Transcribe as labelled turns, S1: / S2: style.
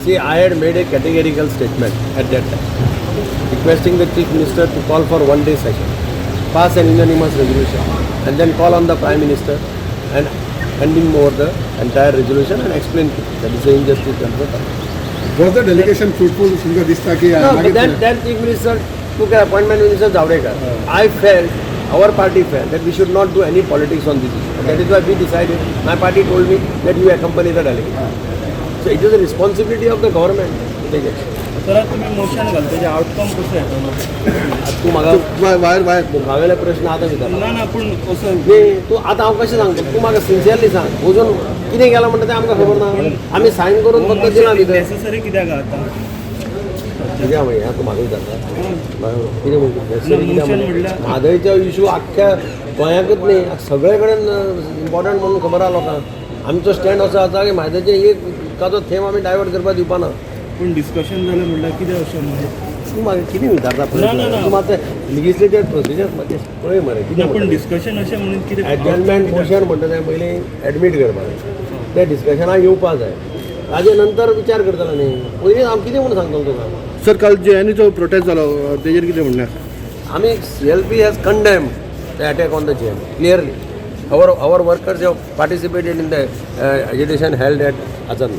S1: See, I had made a categorical statement at that time, requesting the Chief Minister to call for 1 day session, pass an unanimous resolution, and then call on the Prime Minister and hand him over the entire resolution and explain to him that is the injustice done to the country.
S2: Was the delegation fruitful? तुमकां दिसता की
S1: No, but
S2: मागीर
S1: then Chief Minister took an appointment with Mr. Javadekar. I felt, our party felt that we should not do any politics on this issue. And that is why we decided, my party told me that you accompany the delegation. So it is the responsibility of the government to take action.
S3: परत तुम्ही motion घाल तेजे outcome कसो येतलो?
S1: तूं म्हाका
S2: wire wire
S1: मुखावेले प्रश्न आतां विचारला.
S3: ना ना, पूण असो
S1: न्ही, तूं आतां हांव कशें सांगता? तूं म्हाका सिन्सियरली सांग, अजून कितें केलां म्हणटा तें आमकां खबर ना. आमी सायन करून फक्त दिलां भितर.
S3: नेसेसरी कित्याक आता?
S1: कितें हांव तूं म्हाका विचारता कितें म्हणटा?
S3: ना, motion म्हणल्यार-
S1: म्हादयचो इशू आख्ख्या गोंयांकूच न्ही, सगळे कडेन इम्पॉर्टंट म्हणून खबर आहा लोकांक. आमचो स्टँड असो आसा की म्हादयचें एक उदकाचो थेंब आमी डायवर्ट करपाक दिवपा ना.
S3: पूण डिस्कशन जालें म्हणल्यार कितें अशें म्हणजे?
S1: तूं म्हाका कितें विचारता?
S3: ना, ना, ना.
S1: तूं मातशें लेजिस्लेचर प्रोसिजर मातशें पळय मरे कितें
S3: ना, पूण
S1: म्हणटा तें.
S3: डिस्कशन अशें म्हणून कितें?
S1: एडजर्नमेंट मोशन म्हणटा तें पयलीं एडमीट करपाक जाय, तें डिस्कशनाक येवपा जाय, ताजे नंतर विचार करतलो न्ही. पयलीं हांव कितें म्हणून सांगतलो तुका?
S2: सर, काल जेएनयूचो प्रोटेस्ट जालो, तेजेर कितें म्हणणें आसा?
S1: आमी CLP has condemned the attack on the JNU clearly. Our workers have participated in the agitation held at Azad.